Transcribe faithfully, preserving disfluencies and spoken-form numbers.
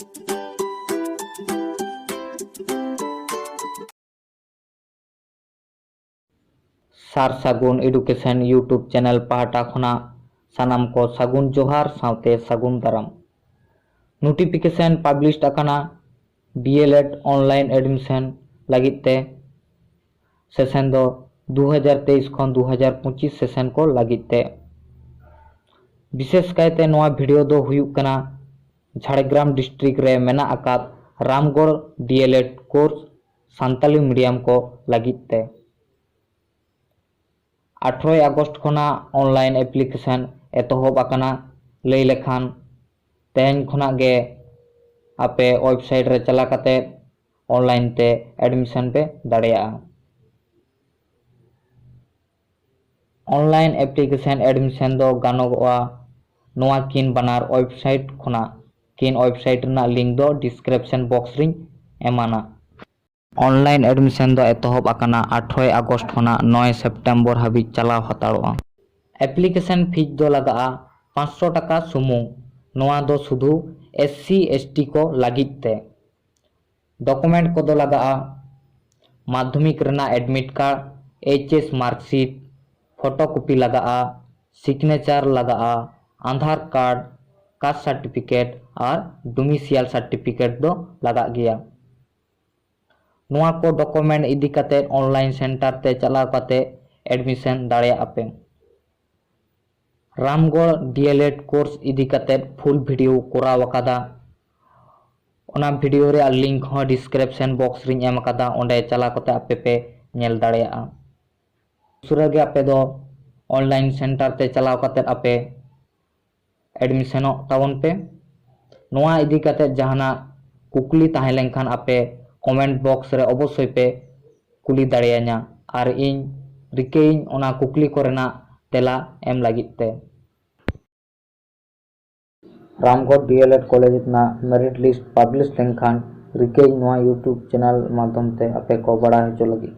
ᱥᱟᱨ ᱥᱟᱹᱜᱩᱱ Education YouTube channel ᱯᱟᱦᱴᱟ ᱠᱷᱚᱱᱟᱜ ᱥᱟᱱᱟᱢ ᱠᱚ ᱥᱟᱹᱜᱩᱱ ᱡᱚᱦᱟᱨ ᱥᱟᱶᱛᱮ ᱥᱟᱹᱜᱩᱱ ᱫᱟᱨᱟᱢ᱾ Notification published ᱟᱠᱟᱱᱟ D L Ed online admission ᱞᱟᱹᱜᱤᱫ ᱛᱮ᱾ Session ᱫᱚ ᱫᱩ ᱦᱟᱡᱟᱨ ᱛᱮᱭᱤᱥ ᱠᱷᱚᱱ ᱫᱩ ᱦᱟᱡᱟᱨ ᱯᱚᱸᱪᱤᱥ session ᱠᱚ ᱞᱟᱹᱜᱤᱫ ᱛᱮ᱾ ᱵᱤᱥᱮᱥ ᱠᱟᱭᱛᱮ ᱱᱚᱣᱟ video ᱫᱚ ᱦᱩᱭᱩᱜ ᱠᱟᱱᱟ ᱡᱷᱟᱲᱜᱨᱟᱢ district ᱨᱮ ᱢᱮᱱᱟᱜ ᱟᱠᱟᱫ Ramgarh D L Ed course Santali medium ᱠᱚ ᱞᱟᱹᱜᱤᱫ ᱛᱮ᱾ ᱟᱴᱷᱨᱚᱭ ᱟᱜᱚᱥᱴ ᱠᱷᱚᱱᱟᱜ online application ᱮᱛᱚᱦᱚᱵ ᱟᱠᱟᱱᱟ᱾ ᱞᱟᱹᱭ ᱞᱮᱠᱷᱟᱱ ᱛᱮᱦᱮᱧ ᱠᱷᱚᱱᱟᱜ ᱜᱮ ᱟᱯᱮ website ᱨᱮ ᱪᱟᱞᱟᱣ ᱠᱟᱛᱮ online ᱛᱮ admission ᱯᱮ ᱫᱟᱲᱮᱭᱟᱜᱼᱟ᱾ Online application admission ᱫᱚ ᱜᱟᱱᱚᱜᱚᱜᱼᱟ ᱱᱚᱣᱟ ᱠᱤᱱ ᱵᱟᱱᱟᱨ website ᱠᱷᱚᱱᱟᱜ᱾ ᱠᱤᱱ website ᱨᱮᱱᱟᱜ link ᱫᱚ description box ᱨᱤᱧ ᱮᱢᱟᱱᱟ᱾ Online admission ᱫᱚ ᱮᱛᱚᱦᱚᱵ ᱟᱠᱟᱱᱟ ᱟᱴᱷᱨᱚᱭ ᱟᱜᱚᱥᱴ ᱠᱷᱚᱱᱟᱜ ᱱᱚᱭ ᱥᱮᱯᱴᱮᱢᱵᱚᱨ ᱦᱟᱹᱵᱤᱡ ᱪᱟᱞᱟᱣ ᱦᱟᱛᱟᱲᱚᱜᱼᱟ᱾ Application fees ᱫᱚ ᱞᱟᱜᱟᱜᱼᱟ ᱯᱟᱸᱪᱥᱚ ᱴᱟᱠᱟ ᱥᱩᱢᱩᱝ᱾ ᱱᱚᱣᱟ ᱫᱚ ᱥᱩᱫᱷᱩ S C S T ᱠᱚ ᱞᱟᱹᱜᱤᱫ ᱛᱮ᱾ Document ᱠᱚᱫᱚ ᱞᱟᱜᱟᱜᱼᱟ ᱢᱟᱫᱽᱫᱷᱚᱢᱤᱠ ᱨᱮᱱᱟᱜ admit card, H S marksheet, photocopy ᱞᱟᱜᱟᱜᱼᱟ, signature ᱞᱟᱜᱟᱜᱼᱟ, ᱟᱫᱷᱟᱨ card, caste certificate ᱟᱨ domicile certificate ᱫᱚ ᱞᱟᱜᱟᱜ ᱜᱮᱭᱟ᱾ ᱱᱚᱣᱟ ᱠᱚ document ᱤᱫᱤ ᱠᱟᱛᱮ online center ᱛᱮ ᱪᱟᱞᱟᱣ ᱠᱟᱛᱮ admission ᱫᱟᱲᱮᱭᱟᱜᱼᱟ ᱯᱮ᱾ Ramgarh D L Ed course ᱤᱫᱤ ᱠᱟᱛᱮ full video ᱠᱚᱨᱟᱣ ᱟᱠᱟᱫᱟ᱾ ᱚᱱᱟ video ᱨᱮᱭᱟᱜ link ᱦᱚᱸ description box ᱨᱤᱧ ᱮᱢ ᱟᱠᱟᱫᱟ, ᱚᱸᱰᱮ ᱪᱟᱞᱟᱣ ᱠᱟᱛᱮ ᱟᱯᱮ ᱯᱮ ᱧᱮᱞ ᱫᱟᱲᱮᱭᱟᱜᱼᱟ᱾ ᱩᱥᱟᱹᱨᱟ ᱜᱮ ᱟᱯᱮ ᱫᱚ online center ᱛᱮ ᱪᱟᱞᱟᱣ ᱠᱟᱛᱮ ᱟᱯᱮ admissionᱚᱜ ᱛᱟᱵᱚᱱ ᱯᱮ᱾ ᱱᱚᱣᱟ ᱤᱫᱤ ᱠᱟᱛᱮ ᱡᱟᱦᱟᱱᱟᱜ ᱠᱩᱠᱞᱤ ᱛᱟᱦᱮᱸ ᱞᱮᱱᱠᱷᱟᱱ ᱟᱯᱮ comment box ᱨᱮ ᱚᱵᱚᱥᱥᱳᱭ ᱯᱮ ᱠᱩᱞᱤ ᱫᱟᱲᱮᱭᱟᱹᱧᱟ, ᱟᱨ ᱤᱧ ᱨᱤᱠᱟᱹᱭᱟᱹᱧ ᱚᱱᱟ ᱠᱩᱠᱞᱤ ᱠᱚᱨᱮᱱᱟᱜ ᱛᱮᱞᱟ ᱮᱢ ᱞᱟᱹᱜᱤᱫ ᱛᱮ᱾ Ramgarh D L Ed college ᱨᱮᱱᱟᱜ merit list publish ᱞᱮᱱᱠᱷᱟᱱ ᱨᱤᱠᱟᱹᱭᱟᱹᱧ ᱱᱚᱣᱟ YouTube channel ᱢᱟᱫᱽᱫᱷᱚᱢ ᱛᱮ ᱟᱯᱮ ᱠᱚ ᱵᱟᱲᱟᱭ ᱦᱚᱪᱚ ᱞᱟᱹᱜᱤᱫ᱾